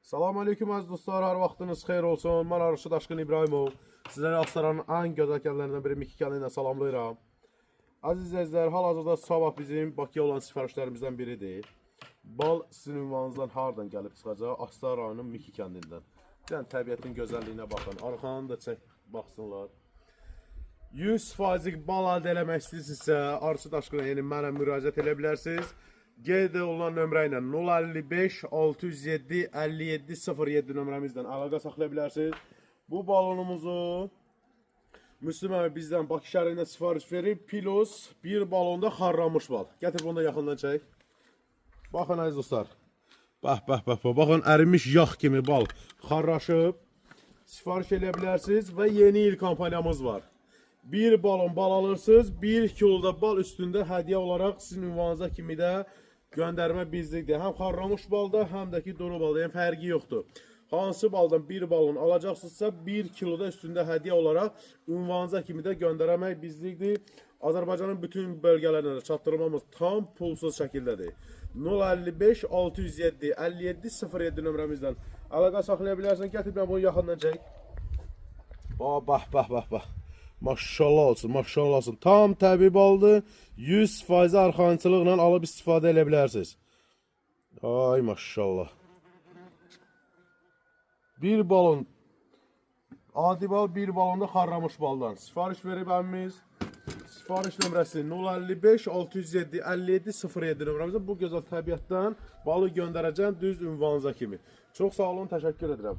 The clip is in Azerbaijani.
Salam aleyküm əziz dostlar, hər vaxtınız xeyir olsun. Mən Arışıq Daşqın İbrahimov. Sizləri Astaranın ən gözəl kəndlərindən biri Miki kəndi ilə salamlayıram. Əziz izləyicilər, hal-hazırda sabah bizim Bakıya olan sifarişlərimizdən biridir. Bal sizin ünvanınızdan hardan gəlib çıxacaq? Astara rayonunun Miki kəndindən. Bir dənə təbiətin gözəlliyinə baxın. Arxanı da çək, baxsınlar. 100% bal əldə eləmək istəyirsinizsə, Arçı Daşqına, yəni mənə müraciət eləyə bilərsiniz. Qeyd olunan nömrə ilə 055 607 57 07 nömrəmizlə əlaqə saxlaya bilərsiniz. Bu balonumuzu Müslüm əmi bizdən Bakı şəhərində sifariş verib. Plus bir balonda xarramış bal. Gətir bunu da yaxından çək. Baxın əziz dostlar. Bax, bax, bax, bax. Baxın ərimiş yağ kimi bal xarraşıb. Sifariş eləyə bilərsiniz və yeni il kampaniyamız var. Bir balon bal alırsınız, 1 kilo da bal üstündə hədiyyə olaraq sizin ünvanınıza kimi də göndərmə bizlikdir. Həm xarramış balda, həm də ki duru balda, yəni fərqi yoxdur. Hansı baldan bir balon alacaqsınızsa 1 kilo da üstündə hədiyyə olaraq ünvanınıza kimi də göndərmək bizlikdir. Azərbaycanın bütün bölgələrinə də çatdırılmamız tam pulsuz şəkildədir. 055 607 57 07 nömrəmizdən əlaqə saxlaya bilərsən. Gətir mən bunu yaxından çək. Bax, bax, bax, bax, bax. Maşallah olsun, maşallah olsun. Tam təbii baldır. 100% arxayınçılıqla alıb istifadə edə bilərsiniz. Ay maşallah. Bir balon adi bal, bir balonda xarramış baldan. Sifariş verib əmimiz. Sifariş nömrəsi 055 607 57 07 nömrəmizə bu gözəl təbiətdən balı göndərəcəm düz ünvanınıza kimi. Çox sağ olun, təşəkkür edirəm.